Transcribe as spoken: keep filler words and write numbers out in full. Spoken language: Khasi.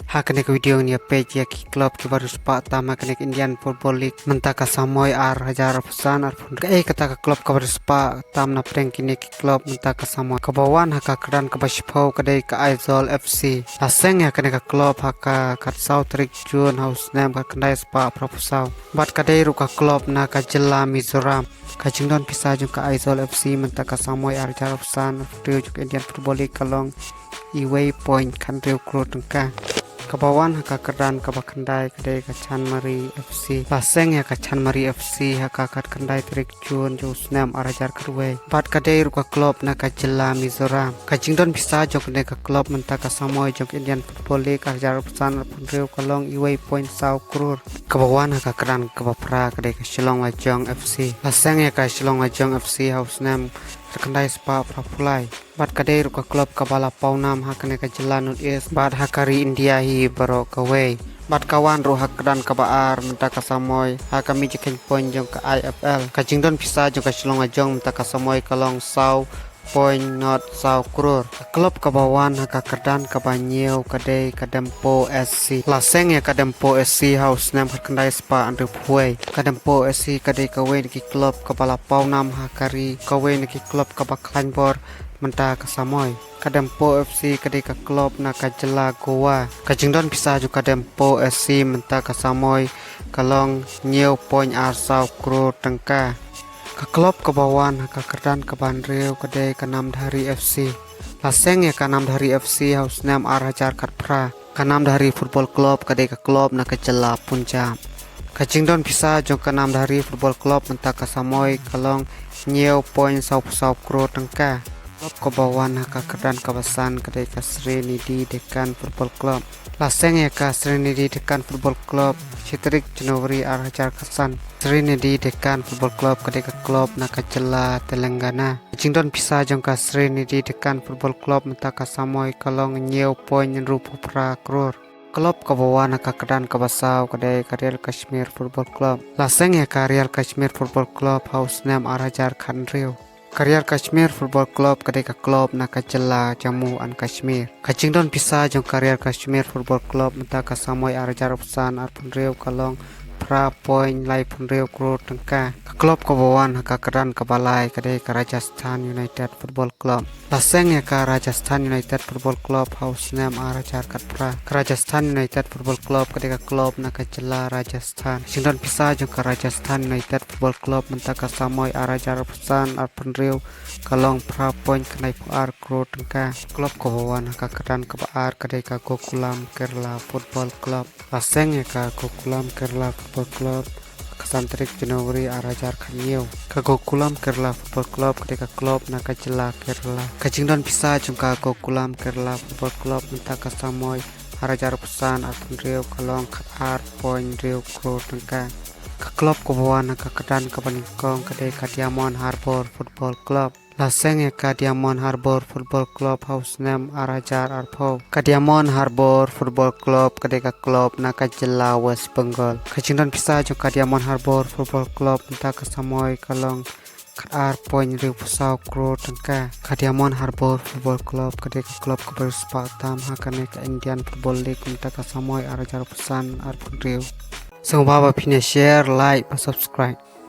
Ha kane ka video ngin ïa peit ïa ki club kiba riewspah tam ha kane ka Indian Football League mynta ka samoi ar hajar arphew san arphew. Kaei kata ka club kaba riewspah tam na pdeng kine ki club mynta ka samoi? Kaba wan ha ka kyrdan kaba shiphew ka dei ka Aizawl F C. La seng ïa kane ka club ha ka khatsaw tarik June ha u snem khatkhyndai spah phraphew saw. Bad ka dei ruh ka club na ka jylla Mizoram. Ka jingdon pisa jong ka Aizawl F C mynta ka samoi ar hajar arphew san arphew hynriew jong ka Indian Football League ka long iwei point khathynriew klur tyngka. Kaba wan ha ka kyrdan kaba khyndai ka dei ka Chanmari F C. La seng ïa ka Chanmari F C ha ka khatkhyndai tarik June jong u snem ar hajar khatwei. Bad ka dei ruh ka club na ka jylla Mizoram. Ka jingdon pisa jong kane ka club mynta ka samoi jong ka Indian Football League ar hajar arphew san arphew hynriew ka long iwei point saw klur. Kaba wan ha ka kyrdan kaba phra ka dei ka Shillong Lajong F C. La seng ïa ka Shillong Lajong F C ha u snem khatkhyndai spah phraphew lai. Bad ka dei ruh ka club kaba la paw nam ha kane ka jylla North East bad ha ka ri India hi baroh kawei. Bad ka wan ruh ha ka kyrdan kaba ar mynta ka samoi ha ka mih jingkheiñ point jong ka I F L. Ka jingdon pisa jong ka Shillong Lajong mynta ka samoi ka long saw point not saw klur. Ka club kaba wan ha ka kyrdan kaba hynñiew ka dei ka Dempo S C. La seng ïa ka Dempo S C ha u snem khatkhyndai spah hynriewphew wei. Ka Dempo S C ka dei kawei na ki club kaba la paw nam ha ka ri, kawei na ki club kaba khlaiñ bor mynta ka samoi. Ka Dempo F C ka dei ka club na ka jylla Goa. Ka jingdon pisa jong ka Dempo F C mynta ka samoi ka long hynñiew point ar saw klur tyngka. Ka club kaba wan ha ka kyrdan kaba hynriew ka dei ka Namdhari F C. La seng ïa ka Namdhari F C ha u snem ar hajar khatphra. Ka Namdhari Football Club ka dei ka club na ka jylla Punjab. Ka jingdon pisa jong ka Namdhari Football Club mynta ka samoi ka long hynñiew point saw phew saw klur tyngka. Club kaba wan ha ka kyrdan kaba san ka dei ka Sreenidhi Deccan Football Club. La seng ïa ka Sreenidhi Deccan Football Club shi tarik January ar hajar khatsan. Sreenidhi Deccan Football Club ka dei ka club na ka jylla Telangana. Ka jingdon pisa jong ka Sreenidhi Deccan Football Club mynta ka samoi ka long hynñiew point hynriewphew phra klur. Club kaba wan ha ka kyrdan kaba saw ka dei ka Real Kashmir Football Club. La seng ïa ka Real Kashmir Football Club ha u snem ar hajar khathynriew. Ka Real Kashmir Football Club ka dei ka club na ka jylla Jammu and Kashmir. Ka jingdon pisa jong ka Real Kashmir Football Club mynta ka samoi ar hajar arphew san arphew hynriew ka long phra point laiphew hynriew klur tyngka. Ka club kaba wan ha ka kyrdan kaba lai ka dei ka Rajasthan United Football Club. La seng ïa ka Rajasthan United Football Club ha u snem ar hajar khatphra. Ka Rajasthan United Football Club ka dei ka club na ka jylla Rajasthan. Jingdon pisa jong ka Rajasthan United Football Club mynta ka samoi ar hajar arphew san arphew hynriew ka long phra point khyndaiphew ar klur tyngka. Club kaba wan ha ka kyrdan kaba ar ka dei ka Gokulam Kerala Football Club. La seng ïa ka Gokulam Kerala Football Club ha ka san tarik January ar hajar khathynñiew. Ka Gokulam Kerala Football Club ka dei ka club na ka jylla Kerala. Ka jingdon pisa jong ka Gokulam Kerala Football Club mynta ka samoi ar hajar arphew san arphew hynriew ka long khatar point hynriew klur tyngka. Ka club kaba wan ha ka kyrdan kaba nyngkong ka dei ka Diamond Harbour Football Club. La seng ïa ka Diamond Harbour Football Club ha u snem ar hajar arphew. Ka Diamond Harbour Football Club ka dei ka club na ka jylla West Bengal. Ka jingdon pisa jong ka Diamond Harbour Football Club mynta ka samoi ka long khatar point hynriewphew saw klur tyngka. Ka Diamond Harbour Football Club ka dei ka club kaba riewspah tam ha kane ka Indian Football League mynta ka samoi ar hajar arphew san arphew hynriew. Sngewbha ba phin ïa share, like bad subscribe.